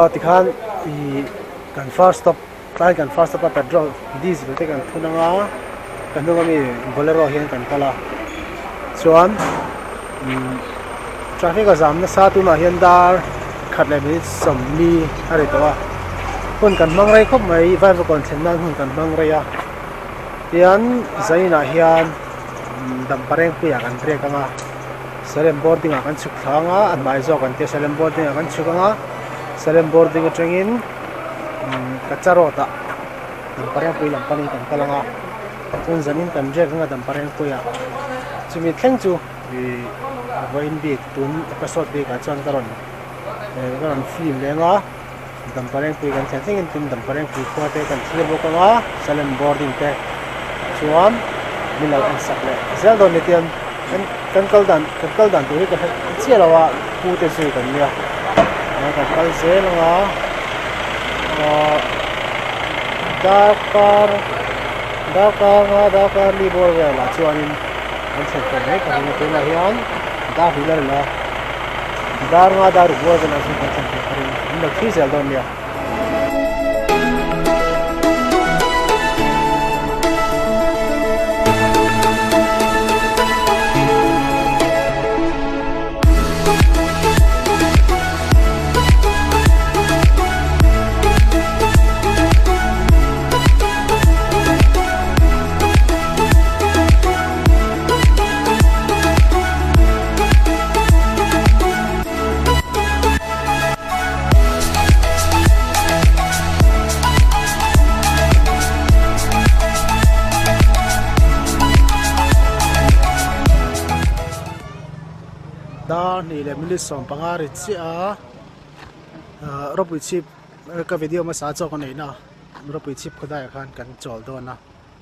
Tikhan ih kan first stop tlai kan first stop a petrol diesel te kan thun anga ka hnung ami bolero hian kan kal a chuan traffic a zam nasa tunah hian dar khat leh minute sawmli a ri tawh a hun kan hmang rei khawp mai vaivakawn thlen nan hun kan hmang rei a tian zainah hian damparengpuiah kan riak ang a salem boarding ah kan chhuk thla ang a a hmai zawk an tia salem boarding ah kan chhuk ang a salem boarding atangin kacha road ah damparengpui lam panin kan kal ang a chuan zanin kan riak ang a damparengpuiah chumi thleng chu ih vawiin bik tun episode bik ah chuan ka rawn ka rawn film leng a damparengpui kan thlen thlengin tin damparengpui khua te kan thlir bawk ang a salem boarding te chuan min lo en sak leh zel dawn ni tiang kan kan kal dan kan kal dan tur hi ka hre chiah lo a pu te zui kan nia kan kal zel ang a ahh darkar darkar nga darkar li bawr velah chuanin an thlen tawh mai ka ring a tunah hian dar hnih la ri lo a dar nga dar ruk bawr velah chuan kan thlen tawh ka ring an lo thlir zel dawn nia. Dar hnih leh minute 15 ri chiah a ah rawpui chhip ka video hmasa chawk a neihna rawpui chhip khawdaiah khan kan chawl dawn a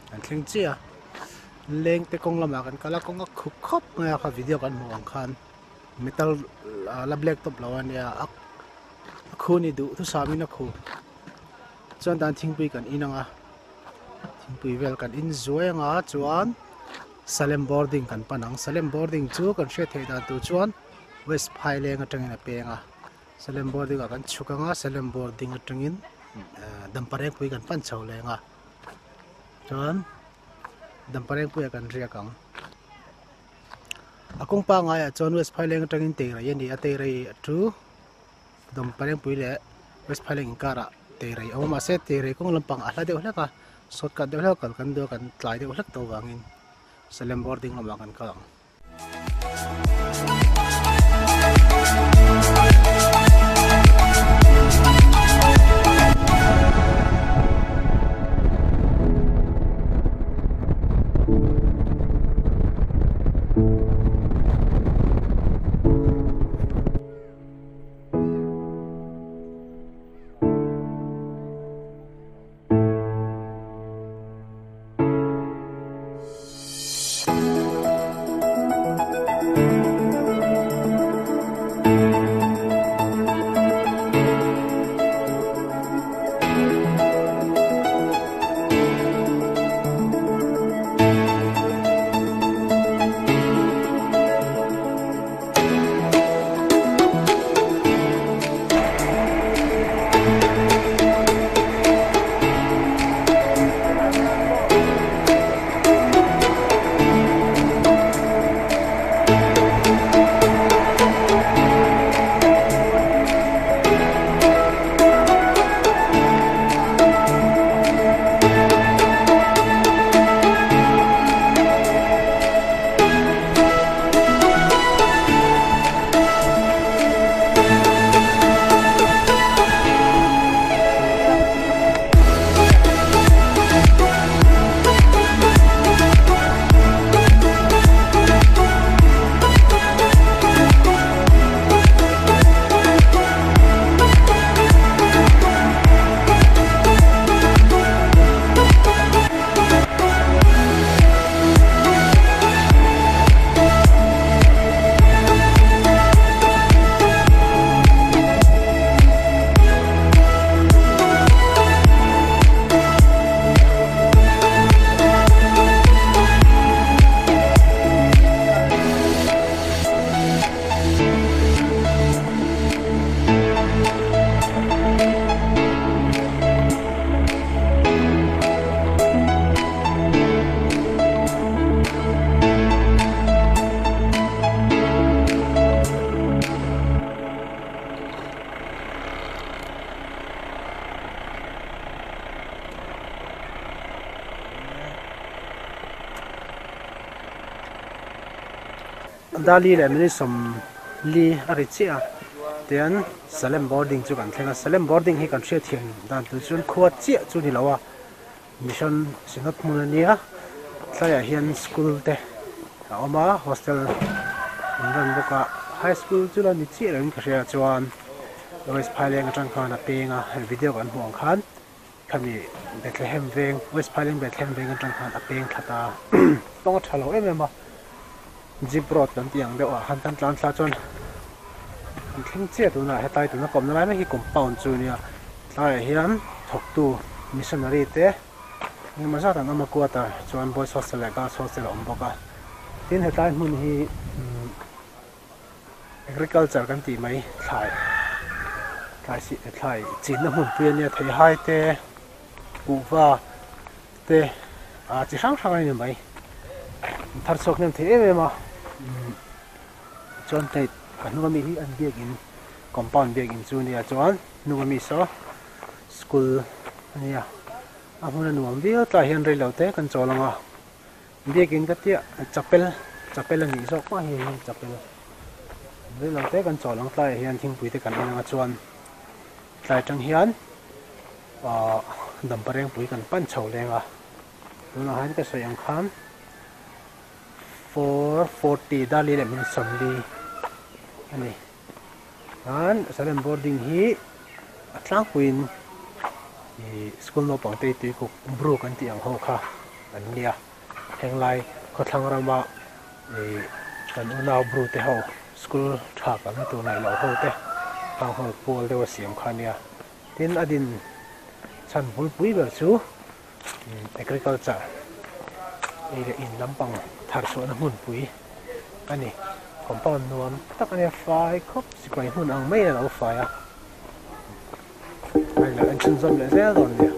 kan thleng chiah a lengte kawng lamah kan kal a kawng a khup khawp mai a kha video kan hmuh ang khan. Metal la black top lo ania a khu ni duh thusam in a khu chuan dan thingpui kan in anga thingpui vel kan in zuai anga chuan Salem boarding kan pan ang Salem boarding chu kan hriat theih dan tur chuan west phaileng atangin a peng a Salem boarding ah kan chhuk anga Salem boarding atangin Damparengpui kan pan chho leng a chuan Damparengpui ah kan riak ang. A kawng pangaiah chuan West Phaileng atangin Teirei a ni a, Teirei chu Dawmparengpui leh West Phaileng inkarah Teirei a awm a, mahse Teirei kawng lampang a hla deuh hlek a, shortcut deuh hlek a kal kan duh a, kan tlai deuh hlek tawh avangin Salem boarding lamah kan kal ang. Dali leh minute 40 a ri chiah a tian Salem boarding chu kan thleng a Salem boarding hi kan hriat thiam dan tur chuan khua chiah chu ni lo a mission synod hmun a nia tlaiah hian school te a awm a hostel an run bawk a high school chu la ni chiah lo in ka hria chuan West Phaileng atang khan a peng a hei video kan hmuh ang khan. Khami Bethlehem veng, West Phaileng Bethlehem veng atang khan a peng thla ta. Tawng a tha lo em em a, Jeep road kan tih ang deuh ah khan kan tlan thla chuan kan thleng chiah tunah hetlai tuna kawmna lai mek hi compound chu a nia. Tlaiah hian thawktu missionary te engemaw zat an awm a quarter chuan boys hostel leh girls hostel a awm bawk a. Tin hetlai hmun hi Agriculture kan tih mai thlai thlai si thlai chinna hmunpui a nia theihai te kuhva te ah chi hrang hrang a ni mai an thar chhuak hnem thei em em a chuan hei ka hnung ami hi an biakin compound biakin chu a nia chuan hnung ami saw school a nia a hmun a nuam viau tlai hian reilo te kan chawl ang a. Biakin ka tia chapel chapel a nih zawk hma hi hei chapel rei lo te kan chawl ang tlaiah hian thingpui te kan en anga chuan tlai atang hian ahh damparengpui kan pan chho leng a tunah hian ka sawi ang khan 4:40 dali leh minute 40 a ni chuan salem boarding hi a tlangpuiin ih school naupang te tuikuk bru kan tih ang ho kha. An nia. Henglai khawthlang rama ih kan unau bru te ho school tha kalna tur neih loh ho te hang ho pual deuh a siam kha ania. Tin a din chhan bulpui ber chu agriculture ei leh in lampang thar chhuahna hmunpui a ni. Compound nuam tak a nia fai khawp sipai hmun ang mai a lo fai a. Hei lah en chhunzawm leh zel dawn nia.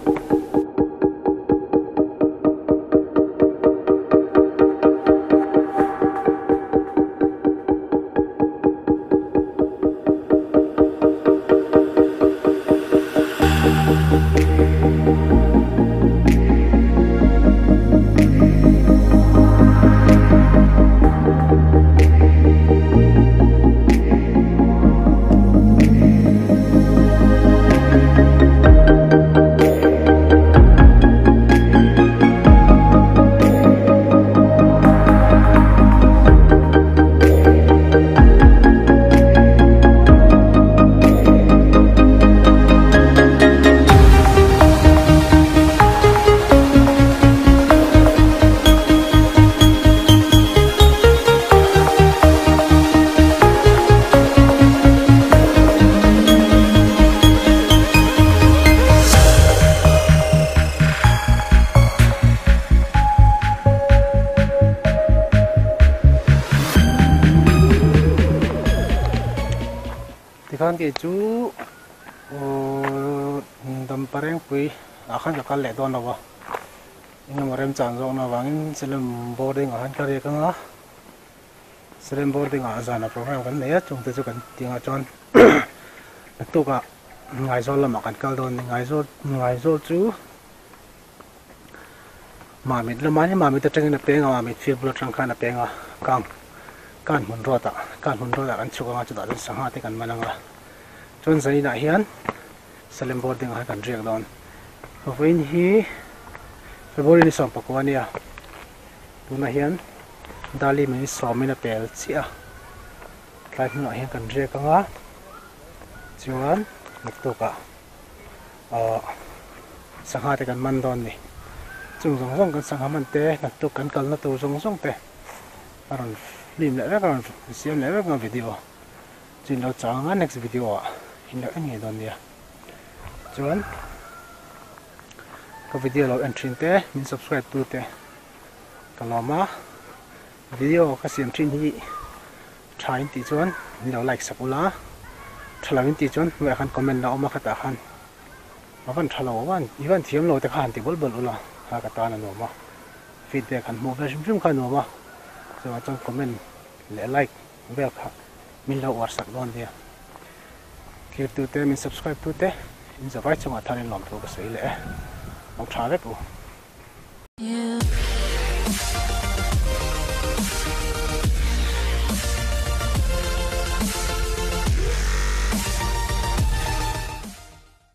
Tikhan kei chu Damparengpui ah khan ka kal leh dawn lo a, engemaw remchang zawkna avangin Salem boarding ah khan ka riak anga. Salem boarding ah zana program kan nei a chungte chu kan ti angah chuan naktukah Ngaizawl lamah kan kal dawn a ni Ngaizawl Ngaizawl chu Mamit lamah hian Mamit atangin a peng a Mamit field bul atang khan a peng a kang kan hmun road ah kan hmun road ah kan chhuk anga chutah chuan sangha te kan man anga chuan zaninah hian Salem boarding ah hian kan riak dawn vawiin hi February ni 19 a nia. Tunah hian Dali mai sawmin a pel chiah a, tlai hnungah hian kan riak ang a, chuan naktukah ahh sangha te kan man dawn a ni. Chung zawng zawng kan sangha man te naktuk kan kalna tur zawng zawng te a rawn film leh vek a rawn siam leh vek ang a video chu in lo chang ang a next video ah in lo en ngei dawn nia. Chuan ka video lo en thin te min subscribe tu te ka lawm a video ka siam thin hi tha in tih chuan min lo like sak ula tha lo in tih chuan hnuaiah khan comment la awm a khatah khan a van tha lo a i van thiam lo te kha han ti bawlh bawlh ula kha ka tan a nuam a feedback han hmuh ve hrim hrim kha a nuam a chuvang chuan comment leh like vel kha min lo uar sak dawn nia thlir tu te min subscribe tu te in zavai chungah tharin lawmthu ka sawi leh e. Mangtha vek u.